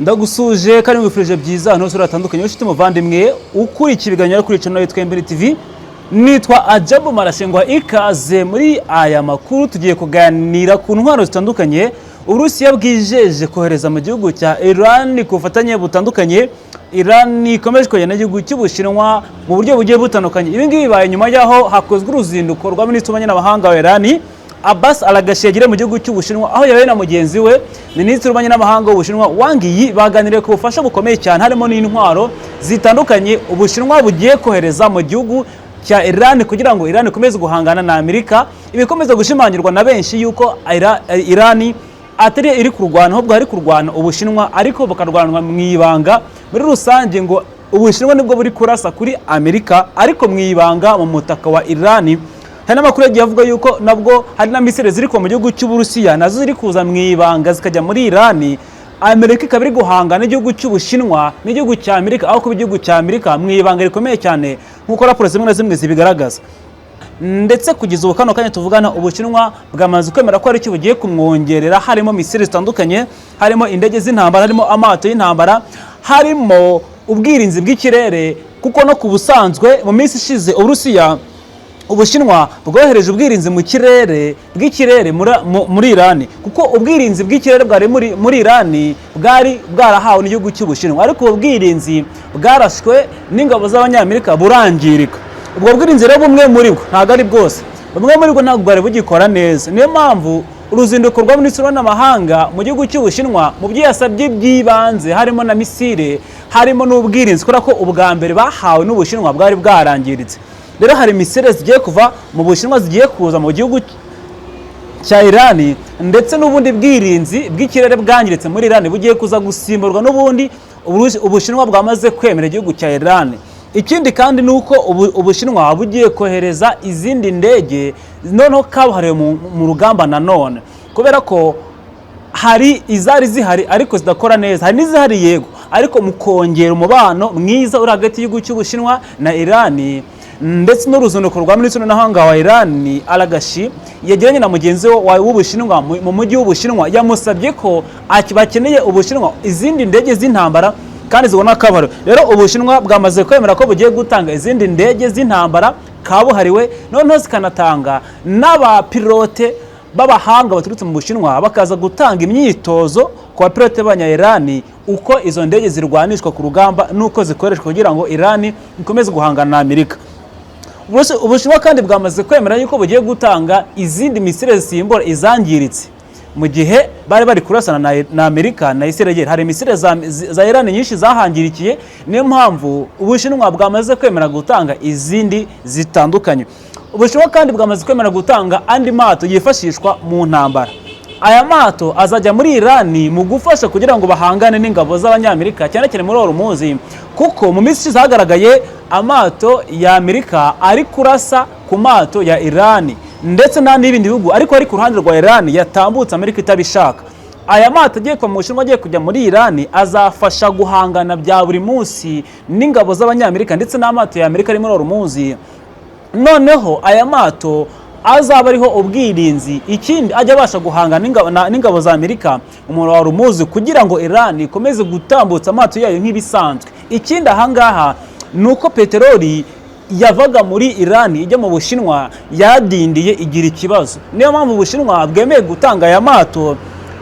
Ndagusuje kandi ngwifurije byiza ahantu hose hatandukanye, nshuti muvandimwe ukurikiye ibiganiro kuri channel yitwa Mbere TV. Nitwa Ajabu Marashengwa, ikaze muri aya makuru. Tugiye kuganira ku ntwaro zitandukanye Uburusiya bwijeje kohereza mu gihugu cya Iran ku bufatanye butandukanye Iran ikomeje kugenda n'igihugu cy'Ubushinwa mu buryo bugiye butandukanye. Ibi ngibi bibaye nyuma y'aho hakozwe uruzinduko rwa Minisitiri w'Ububanyi n'Amahanga wa Iran, Abbas Araghchi, yagiriye mu gihugu cy'Ubushinwa, aho yahuye na mugenzi we Minisitiri w'Ububanyi n'Amahanga w'Ubushinwa, Wang Yi. Baganiriye ku bufasha bukomeye cyane, harimo n'intwaro zitandukanye Ubushinwa bugiye kohereza mu gihugu cya Iran kugira ngo Iran ikomeze guhangana na Amerika. Ibikomeza gushimangirwa na benshi yuko Iran atari iri kurwana, ahubwo hari kurwana Ubushinwa, ariko bukarwanwa mu ibanga. Muri rusange ngo Ubushinwa nibwo buri kurasa kuri Amerika, ariko mu ibanga mu mutaka wa Iran. Hari n'amakuru yagiye avuga yuko nabwo hari na misile ziri kuva mu gihugu cy'Uburusiya, nazo ziri kuza mu ibanga zikajya muri Iran. Amerika ikaba iri guhangana n'igihugu cy'Ubushinwa n'igihugu cya Amerika, aho kuba igihugu cya Amerika, mu ibanga rikomeye cyane, nk'uko raporo zimwe na zimwe zibigaragaza. Ndetse kugeza ubu kano kanya tuvugana, Ubushinwa bwamaze kwemera ko hari icyo bugiye kumwongerera, harimo misile zitandukanye, harimo indege z'intambara, harimo amato y'intambara, harimo ubwirinzi bw'ikirere, kuko no ku busanzwe mu minsi ishize Uburusiya, Ubushinwa bwohereje ubwirinzi mu kirere bw'ikirere muri Irani, kuko ubwirinzi bw'ikirere bwari muri Irani bwari bwarahawe n'igihugu cy'Ubushinwa, ariko ubu bwirinzi bwarashwe n'ingabo z'Abanyamerika burangirika. Ubwo bwirinzi rero, bumwe muri bwo, ntabwo ari bwose, bumwe muri bwo ntabwo bwari bugikora neza. Niyo mpamvu uruzinduko rwa Minisitiri w'Amahanga mu gihugu cy'Ubushinwa, mu byo yasabye by'ibanze harimo na misile, harimo n'ubwirinzi, kubera ko ubwa mbere bahawe n'Ubushinwa bwari bwarangiritse. Rero hari misile zigiye kuva mu Bushinwa zigiye kuza mu gihugu cya Irani, ndetse n'ubundi bwirinzi bw'ikirere bwangiritse muri Irani bugiye kuza gusimburwa n'ubundi Ubushinwa bwamaze kwemera igihugu cya Irani. Ikindi kandi ni uko Ubushinwa bugiye kohereza izindi ndege noneho kabuhariwe mu rugamba nanone, kubera ko hari izari zihari ariko zidakora neza, hari n'izihari yego, ariko mu kongera umubano mwiza uri hagati y'igihugu cy'Ubushinwa na Irani, ndetse n'uruzinduko rwa Minisitiri w'Amahanga wa Irani, Araghchi, yagiranye na mugenzi we w'Ubushinwa mu mujyi w'Ubushinwa, yamusabye ko bakeneye Ubushinwa izindi ndege z'intambara kandi zibona akabaro. Rero Ubushinwa bwamaze kwemera ko bugiye gutanga izindi ndege z'intambara kabuhariwe, noneho zikanatanga n'abapilote b'abahanga baturutse mu Bushinwa, bakaza gutanga imyitozo ku bapilote b'Abanya-Irani uko izo ndege zirwanishwa ku rugamba n'uko zikoreshwa, kugira ngo Irani ikomeze guhangana na Amerika. Ubushinwa kandi bwamaze kwemera yuko bugiye gutanga izindi misile zisimbura izangiritse mu gihe bari bari kurasana na Amerika na Israel. Hari misile za Iran nyinshi zahangirikiye, niyo mpamvu Ubushinwa bwamaze kwemera gutanga izindi zitandukanye. Ubushinwa kandi bwamaze kwemera gutanga andi mato yifashishwa mu ntambara. Aya mato azajya muri Irani mu gufasha kugira ngo bahangane n'ingabo z'Abanyamerika, cyane cyane muri Hormuz, kuko mu minsi ishize hagaragaye amato ya Amerika ari kurasa ku mato ya Irani ndetse n'andi y'ibindi bihugu, ariko ari ku ruhande rwa Irani, yatambutse Amerika itabishaka. Aya mato agiye kuva mu Bushinwa agiye kujya muri Irani azafasha guhangana bya buri munsi n'ingabo z'Abanyamerika ndetse n'amato ya Amerika ari muri Hormuz. Noneho aya mato azaba ariho ubwirinzi, ikindi ajya abasha guhangana n'ingabo za Amerika umuriro wa Hormuz, kugira ngo Iran ikomeze gutambutsa amato yayo nk'ibisanzwe. Ikindi ahangaha ni uko peteroli yavaga muri Iran ijya mu Bushinwa yadindiye, igira ikibazo. Niyo mpamvu Ubushinwa bwemeye gutanga aya mato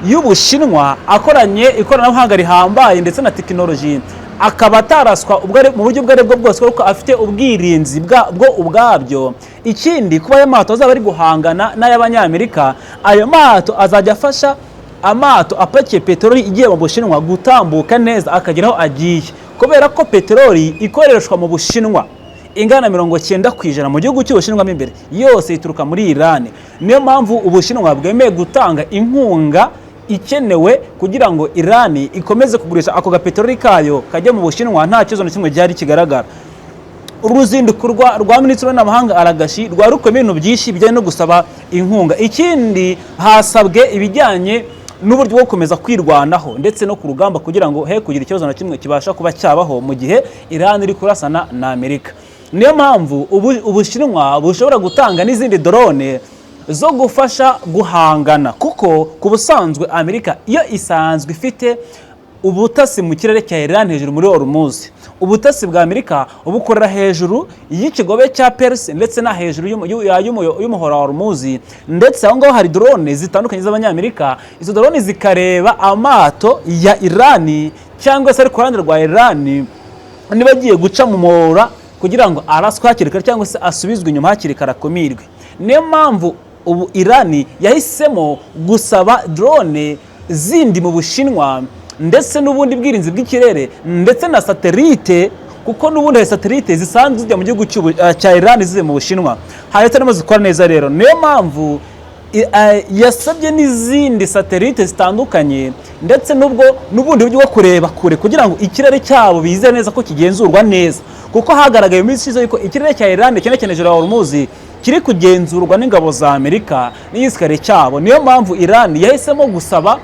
y'Ubushinwa akoranye ikoranabuhanga rihambaye ndetse na tekinoloji, akaba ataraswa mu buryo ubwo ari bwo bwose, kuko afite ubwirinzi bwo ubwabyo. Ikindi, kuba ayo mato azaba ari guhangana n'ay'Abanyamerika, ayo mato azajya afasha amato apakiye peteroli igiye mu Bushinwa gutambuka neza akagera aho agiye, kubera ko peteroli ikoreshwa mu Bushinwa ingana na 90% mu gihugu cy'Ubushinwa mo imbere yose ituruka muri Irani. Niyo mpamvu Ubushinwa bwemeye gutanga inkunga ikenewe kugira ngo Irani ikomeze kugurisha ako gapeteroli kayo kajya mu Bushinwa nta kibazo na kimwe gihari kigaragara. Uruzinduko rwa Minisitiri w'Amahanga Araghchi rwari rukubiyemo ibintu byinshi bijyanye no gusaba inkunga. Ikindi, hasabwe ibijyanye n'uburyo bwo gukomeza kwirwanaho ndetse no ku rugamba, kugira ngo he kugira ikibazo na kimwe kibasha kuba cyabaho mu gihe Iran iri kurasana na Amerika. Niyo mpamvu Ubushinwa bushobora gutanga n'izindi drone zo gufasha guhangana, kuko ku busanzwe Amerika iyo isanzwe ifite Ubutasi mu kirere cya Iran hejuru muri Hormuz, ubutasi bwa Amerika bukorera hejuru y'ikigobe cya Perse ndetse na hejuru y'umuhora wa Hormuz. Ndetse aho ngaho hari drone zitandukanye z'Abanyamerika. Izo drone zikareba amato ya Iran cyangwa se ari ku ruhande rwa Iran, niba agiye guca mu muhora, kugira ngo araswe hakiri kare cyangwa se asubizwe inyuma hakiri kare, akumirwe. Niyo mpamvu ubu Iran yahisemo gusaba drone zindi mu Bushinwa, ndetse n'ubundi bwirinzi bw'ikirere, ndetse na satelite, kuko n'ubundi hari satelite zisanzwe zijya mu gihugu cya Iran zivuye mu Bushinwa, hari zitarimo zikora neza. Rero niyo mpamvu yasabye n'izindi satelite zitandukanye, ndetse n'ubwo n'ubundi buryo bwo kureba kure, kugira ngo ikirere cyabo bizere neza ko kigenzurwa neza, kuko hagaragaye mu minsi ishize yuko ikirere cya Iran, cyane cyane hejuru ya Hormuz, kiri kugenzurwa n'ingabo za Amerika n'igisirikare cyabo. Niyo mpamvu Iran yahisemo gusaba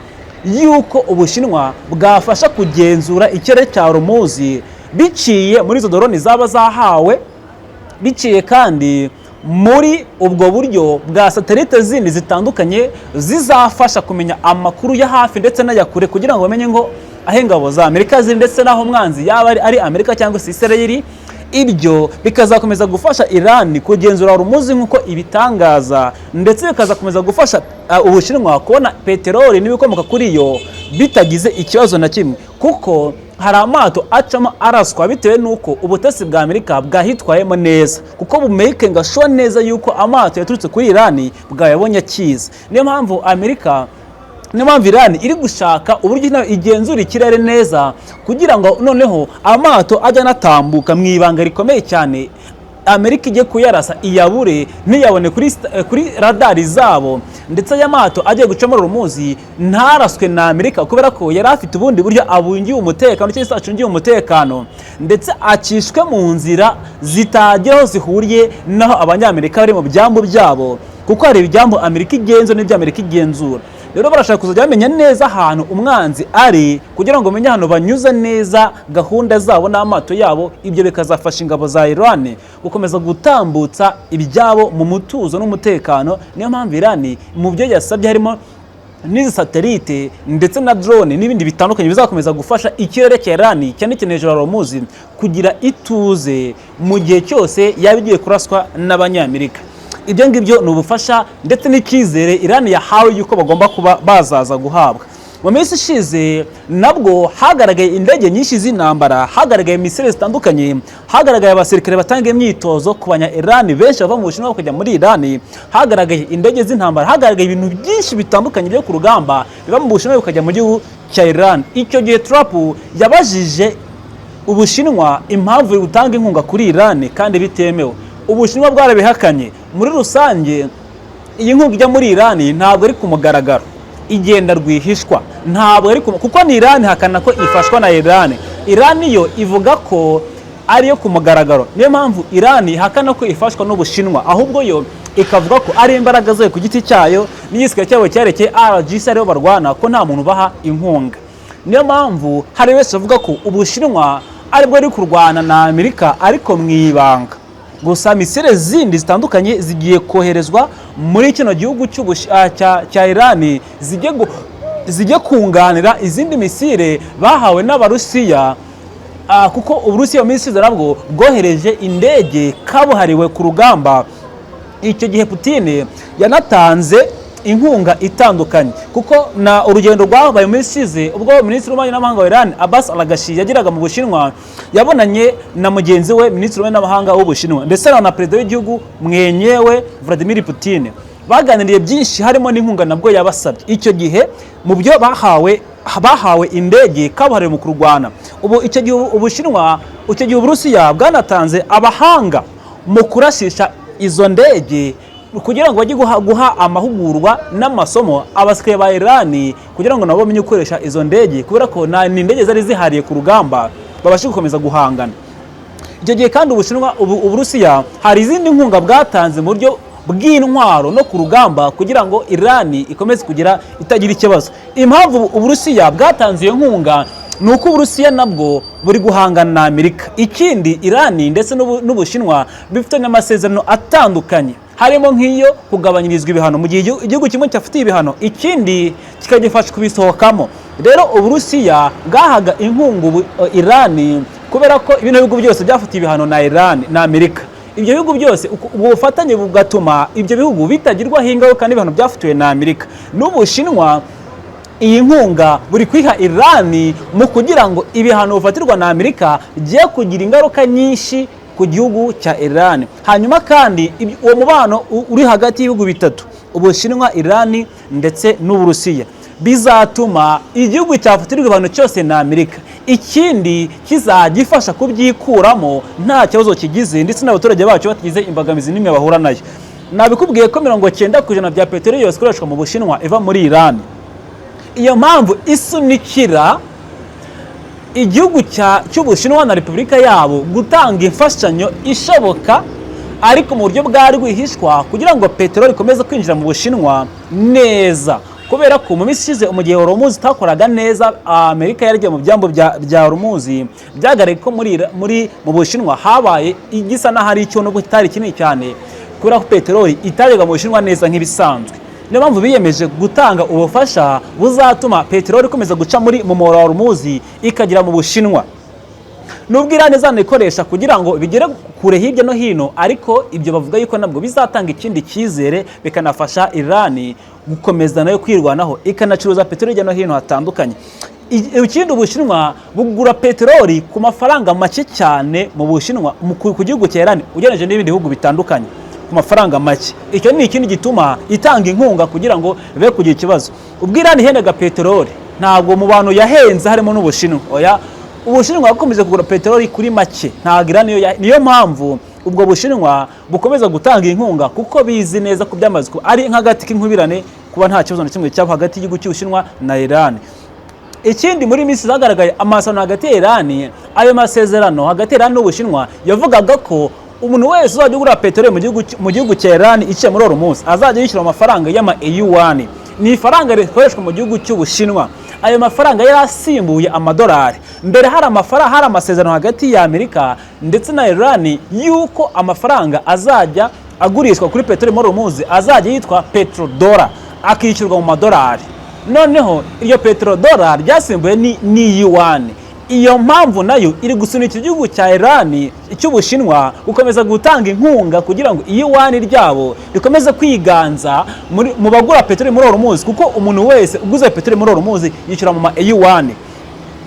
yuko Ubushinwa bwafasha kugenzura ikirere cya Hormuz biciye muri izo drone zaba zahawe, biciye kandi muri ubwo buryo bwa satelite zindi zitandukanye zizafasha kumenya amakuru ya hafi ndetse n'aya kure, kugira ngo bamenye ngo aho ingabo za Amerika ziri ndetse n'aho umwanzi yaba ari Amerika cyangwa se Israel. Ibyo bikazakomeza gufasha Iran kugenzura Hormuz nk'uko ibitangaza, ndetse bikazakomeza gufasha Ubushinwa kubona peteroli n'ibikomoka kuri yo bitagize ikibazo na kimwe, kuko hari amato acamo araswa bitewe n'uko ubutasi bwa Amerika bwahitwayemo neza, kuko bumakinga sure neza yuko amato yaturutse kuri Iran bwayabonye akiza. Niyo mpamvu Amerika, niyo mpamvu Iran iri gushaka uburyo nayo igenzura ikirere neza, kugira ngo noneho amato ajye anatambuka mu ibanga rikomeye cyane, Amerika ijye kuyarasa iyabure, ntiyabone kuri radari zabo, ndetse aya mato agiye guca muri Hormuz ntaraswe na Amerika, kubera ko yari afite ubundi buryo abungiwe umutekano cyangwa se acungiwe umutekano, ndetse acishwe mu nzira zitagira aho zihuriye n'aho Abanyamerika bari mu byambu byabo, kuko hari ibyambu Amerika igenzura n'ibyo Amerika igenzura. Rero barashaka kuzajya bamenya neza ahantu umwanzi ari, kugira ngo bamenye ahantu banyuza neza gahunda zabo n'amato yabo. Ibyo bikazafasha ingabo za Iran gukomeza gutambutsa ibyabo mu mutuzo n'umutekano. Niyo mpamvu Iran mu byo yasabye harimo n'izi satelite ndetse na drone n'ibindi bitandukanye bizakomeza gufasha ikirere cya Iran, cyane cyane hejuru ya Hormuz, kugira ituze mu gihe cyose yaba igiye kuraswa n'Abanyamerika. Ibyo ngibyo ni ubufasha ndetse n'icyizere Iran yahawe yuko bagomba kuba bazaza guhabwa. Mu minsi ishize nabwo hagaragaye indege nyinshi z'intambara, hagaragaye misile zitandukanye, hagaragaye abasirikare batanga imyitozo ku banya Iran benshi bava mu Bushinwa bakajya muri Iran, hagaragaye indege z'intambara, hagaragaye ibintu byinshi bitandukanye byo ku rugamba biva mu Bushinwa bikajya mu gihugu cya Iran. Icyo gihe Trump yabajije Ubushinwa impamvu butanga inkunga kuri Iran kandi bitemewe. Ubushinwa bwarabihakanye. Muri rusange, iyi nkunga ijya muri Iran ntabwo ari ku mugaragaro, igenda rwihishwa, ntabwo ari kuko ni Iran ihakana ko ifashwa na Iran. Iran yo ivuga ko ariyo ku mugaragaro. Niyo mpamvu Iran ihakana ko ifashwa n'Ubushinwa, ahubwo yo ikavuga ko ari imbaraga zayo ku giti cyayo n'igisirikare cyabo cyarekeye RGC aribo barwana, ko nta muntu ubaha inkunga. Niyo mpamvu hari wese avuga ko Ubushinwa aribwo ari kurwana na Amerika ariko mu ibanga. Gusa misile zindi zitandukanye zigiye koherezwa muri kino gihugu cya Iran, zijye kunganira izindi misile bahawe n'Abarusiya, kuko Uburusiya mu minsi ishize nabwo bwohereje indege kabuhariwe ku rugamba. Icyo gihe Putin yanatanze inkunga itandukanye, kuko na urugendo rwabaye mu minsi ishize ubwo Minisitiri w'Ububanyi n'Amahanga wa Iran Abbas Araghchi yageraga mu Bushinwa, yabonanye na mugenzi we Minisitiri w'Ububanyi n'Amahanga w'Ubushinwa, ndetse na Perezida w'igihugu mwenyewe Vladimir Putin. Baganiriye byinshi, harimo n'inkunga nabwo yabasabye. Icyo gihe mu byo bahawe indege kabuhariwe mu kurwana. Ubu icyo gihe Ubushinwa, icyo gihe Uburusiya bwanatanze abahanga mu kurashisha izo ndege, kugira ngo bajye guha amahugurwa n'amasomo abasirikare ba Iran, kugira ngo nabo bamenye gukoresha izo ndege, kubera ko ni indege zari zihariye ku rugamba, babashe gukomeza guhangana. Icyo gihe kandi Ubushinwa, ubu Uburusiya hari izindi nkunga bwatanze mu buryo bw'intwaro no ku rugamba, kugira ngo Iran ikomeze kugira itagira ikibazo. Impamvu Uburusiya bwatanze iyo nkunga ni uko Uburusiya nabwo buri guhangana na Amerika. Ikindi, Iran ndetse n'Ubushinwa bifitanye amasezerano atandukanye, harimo nk'iyo kugabanyirizwa ibihano mu gihe igihugu kimwe cyafitiye ibihano ikindi kikagifasha kubisohokamo. Rero Uburusiya bwahaga inkunga Irani kubera ko ibino bihugu byose byafatiye ibihano na Irani na Amerika. Ibyo bihugu byose, ubwo bufatanye bugatuma ibyo bihugu bitagirwaho ingaruka n'ibihano byafatiwe na Amerika n'Ubushinwa. Iyi nkunga buri kwiha Irani mu kugira ngo ibihano bifatirwa na Amerika bigiye kugira ingaruka nyinshi ku gihugu cya Irani. Hanyuma kandi uwo mubano uri hagati y'ibihugu bitatu, Ubushinwa, Irani ndetse n'Uburusiya, bizatuma igihugu cyafatirwa ibihano cyose na Amerika, ikindi kizajya kubyikuramo nta kibazo kigize, ndetse n'abaturage bacyo batagize imbogamizi n'imwe bahura nayo. Nabikubwiye ko 90% bya peteroli yose ikoreshwa mu Bushinwa iva muri Irani. Iyo mpamvu isunikira igihugu cy'Ubushinwa na Repubulika yabo gutanga imfashanyo ishoboka, ariko mu buryo bwa rwihishwa, kugira ngo peteroli ikomeze kwinjira mu Bushinwa neza, kubera ko mu minsi ishize, mu gihe Hormuz itakoraga neza, Amerika yaragiye mu byambu bya Hormuz, byagaragaye ko muri mu Bushinwa habaye igisa n'aho ari icyo, nubwo kitari kinini cyane, kubera ko peteroli itajyaga mu Bushinwa neza nk'ibisanzwe. Niyo mpamvu biyemeje gutanga ubufasha buzatuma peteroli ikomeza guca muri mu muhora wa Hormuz ikagera mu Bushinwa, nubwo Irani izanayikoresha kugira ngo bigere kure hirya no hino. Ariko ibyo bavuga yuko nabwo bizatanga ikindi cyizere, bikanafasha Irani gukomeza nayo kwirwanaho, ikanacuruza peteroli hirya no hino hatandukanye. Ikindi, Ubushinwa bugura peteroli ku mafaranga make cyane mu Bushinwa, ku gihugu cya Irani, ugereranyije n'ibindi bihugu bitandukanye, ku mafaranga make. Icyo ni ikindi gituma itanga inkunga kugira ngo be kugira ikibazo. Ubwo Irani ihendaga peteroli, ntabwo mu bantu yahenze harimo n'Ubushinwa. Oya, Ubushinwa bwakomeje kugura peteroli kuri make, ntabwo Irani niyo mpamvu ubwo Bushinwa bukomeza gutanga inkunga, kuko bizi neza ko byamaze kuba ari nk'agati k'inkubirane, kuba nta kibazo na kimwe cyaba hagati y'igihugu cy'Ubushinwa na Irani. Ikindi, muri minsi zagaragaye amasezerano hagati ya Irani. Ayo masezerano hagati ya Irani n'Ubushinwa yavugaga ko umuntu wese uzajya ugura peteroli mu gihugu cya Irani iciye muri Hormuz azajya yishyura amafaranga y'ama yuan. Ni ifaranga rikoreshwa mu gihugu cy'Ubushinwa. Ayo mafaranga yari asimbuye amadolari. Mbere hari amafaranga, hari amasezerano hagati ya Amerika ndetse na Irani y'uko amafaranga azajya agurishwa kuri peteroli muri Hormuz azajya yitwa petrodollar, akishyurwa mu madolari. Noneho iryo petrodollar ryasimbuye ni yuan. Iyo mpamvu nayo iri gusunikira igihugu cya Irani, cy'Ubushinwa, gukomeza gutanga inkunga kugira ngo iyuan ryabo rikomeze kwiganza mu bagura peteroli muri Hormuz, kuko umuntu wese uguze peteroli muri Hormuz yishyura mu ma yuan.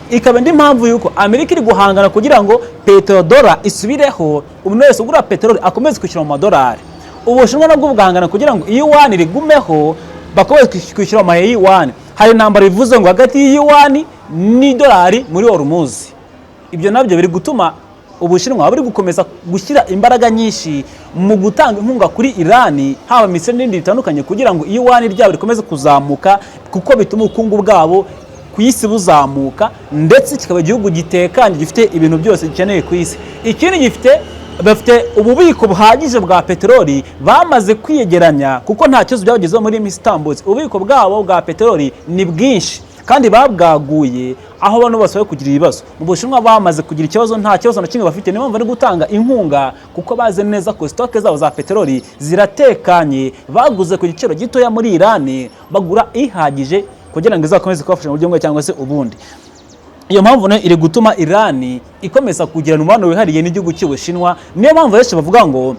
Ikaba indi mpamvu yuko Amerika iri guhangana kugira ngo petrodollar isubireho, umuntu wese ugura peteroli akomeze kwishyura mu madolari. Ubushinwa nabwo bugahangana kugira ngo iyuan rigumeho, bakomeze kwishyura mu mayuan. Hari intambara bivuze ngo hagati y'iyuan n'idolari muri Hormuz. Ibyo nabyo biri gutuma Ubushinwa buri gukomeza gushyira imbaraga nyinshi mu gutanga inkunga kuri Irani, haba missile n'ibindi bitandukanye, kugira ngo iyuan ryabo rikomeze kuzamuka, kuko bituma ubukungu bwabo ku isi buzamuka, ndetse kikaba igihugu gitekanye, gifite ibintu byose gikeneye ku isi. Ikindi, bafite ububiko buhagije bwa peteroli bamaze kwiyegeranya, kuko nta kibazo byabagezeho muri iyi minsi itambutse. Ububiko bwabo bwa peteroli ni bwinshi kandi babwaguye aho bano bose bari kugira ibibazo. Mu Bushinwa bamaze kugira ikibazo, nta kibazo na kimwe bafite. Niyo mpamvu bari gutanga inkunga, kuko bazi neza ko stock zabo za peteroli ziratekanye. Baguze ku giciro gitoya muri Irani, bagura ihagije kugira ngo izakomeze kubafasha mu buryo bumwe cyangwa se ubundi. Iyo mpamvu nayo iri gutuma Irani ikomeza kugirana umubano wihariye n'igihugu cy'Ubushinwa. Niyo mpamvu benshi bavuga ngo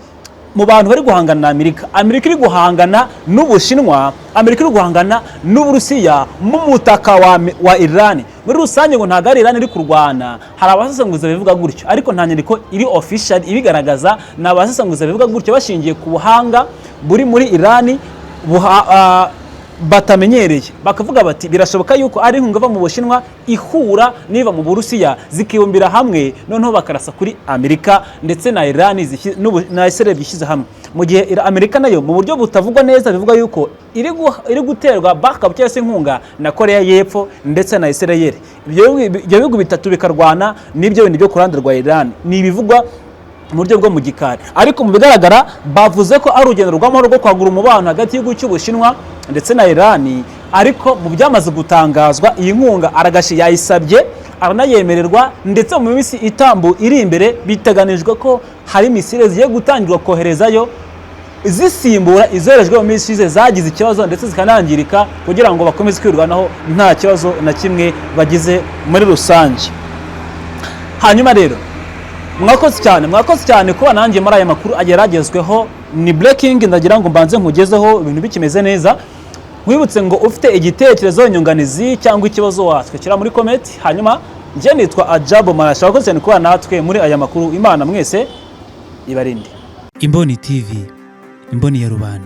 mu bantu bari guhangana na Amerika, Amerika iri guhangana n'Ubushinwa, Amerika iri guhangana n'Uburusiya mu mutaka wa Irani. Muri rusange ngo ntabwo ari Irani iri kurwana. Hari abasesenguzi bivuga gutyo, ariko nta nyandiko iri official ibigaragaza. Ni abasesenguzi bivuga gutyo bashingiye ku buhanga buri muri Irani batamenyereye, bakavuga bati birashoboka yuko ari inkunga iva mu Bushinwa ihura n'iva mu Burusiya, zikibumbira hamwe, noneho bakarasa kuri Amerika ndetse na Irani na Israel byishyize hamwe, mu gihe Amerika nayo mu buryo butavugwa neza bivuga yuko iri guterwa backup cyangwa se inkunga na Korea y'Epfo ndetse na Israel. Ibyo bihugu bitatu bikarwana n'ibyo bintu byo ku ruhande rwa Iran. Ni ibivugwa mu buryo bwo mu gikari, ariko mu bigaragara bavuze ko ari urugendo rw'amahoro rwo kwagura umubano hagati y'igihugu cy'Ubushinwa ndetse na Irani. Ariko mu byamaze gutangazwa, iyi nkunga Araghchi yayisabye aranayemererwa, ndetse mu minsi itambu iri imbere biteganijwe ko hari missile zigiye gutangirwa koherezayo. zisimbura izoherejwe mu minsi ishize zagize ikibazo ndetse zikanangirika, kugira ngo bakomeze kwirwanaho nta kibazo na kimwe bagize muri rusange. Hanyuma rero mwakoze cyane, mwakoze cyane kuba nanjye muri aya makuru ageragezweho. Ni breaking, ndagira ngo mbanze nkugezeho ibintu bikimeze neza. Nkwibutse ngo ufite igitekerezo, inyunganizi cyangwa ikibazo, watwikira muri comment. Hanyuma njye nitwa Ajabo Marasha. Wakoze cyane kuba natwe muri aya makuru. Imana mwese ibarinde. Imboni TV, imboni ya rubanda.